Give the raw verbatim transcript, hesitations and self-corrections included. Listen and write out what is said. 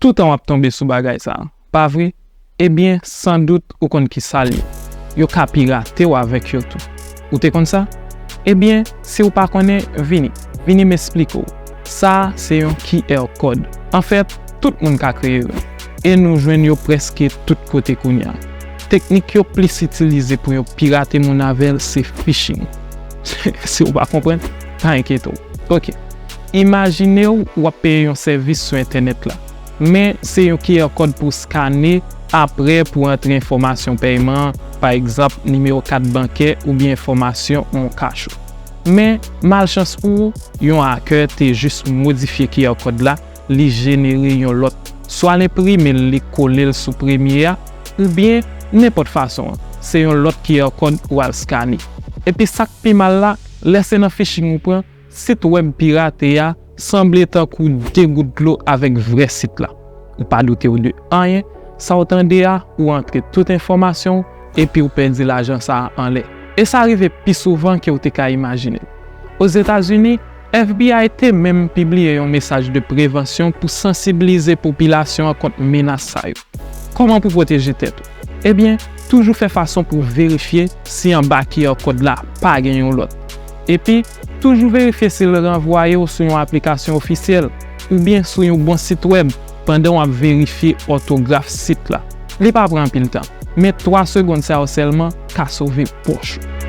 Toutan w ap tonbe sou bagay sa a, pa vre? Ebyen, sandout ou konn ki sa l ye. Yo ka pirate w avèk yo tou. Ou te konn sa? Ebyen, si w pa konnen, vini. Vini m esplike w. Sa a se yon Q R code. Anfèt, tout moun ka kreye youn. E nou jwenn yo prèske tout kote kounye a. Teknik yo plis itilize pou yo pirate moun avè l se phishing. Si w pa konprann, pa enkyete w. Ok. Imajine w w ap peye yon sèvis sou entènèt la. Men se yon Q R code pou w skane apre pou antre enfòmasyon pèyman an, pa egzanp, nimewo kat bankè oubyen enfòmasyon yon kach ou. Men, malchans pou ou, yon hacker te jis modifye Q R code la, li jenere yon lòt. Swa l enprime l, li kole l sou premye a, oubyen, nenpòt fason an, se yon lòt Q R code ou al skane. Epi sa k pi mal la, lè se nan phishing ou pran, sit wèb pirate a sanble tankou de gout dlo avèk vrè sit la. Ou pa doute w de anyen, sa w tande a, ou antre tout enfòmasyon w, epi w pèdi lajan sa a anlè. E sa rive pi souvan ke w te ka imajine l. Ozetazini, F B I te menm pibliye yon mesaj de prevansyon pou sansibilize popilasyon an kont menas sa yo. Kòman pou pwoteje tèt ou? Ebyen, toujou fè fason pou w verifye si anba Q R code la pa gen yon lòt. Epi, toujou verifye si l ranvwaye w sou yon aplikasyon ofisyèl oubyen sou yon bon sit wèb pandan w ap verifye òtograf sit la. Li pa pran anpil tan, men twa segonn sa yo sèlman ka sove pòch ou.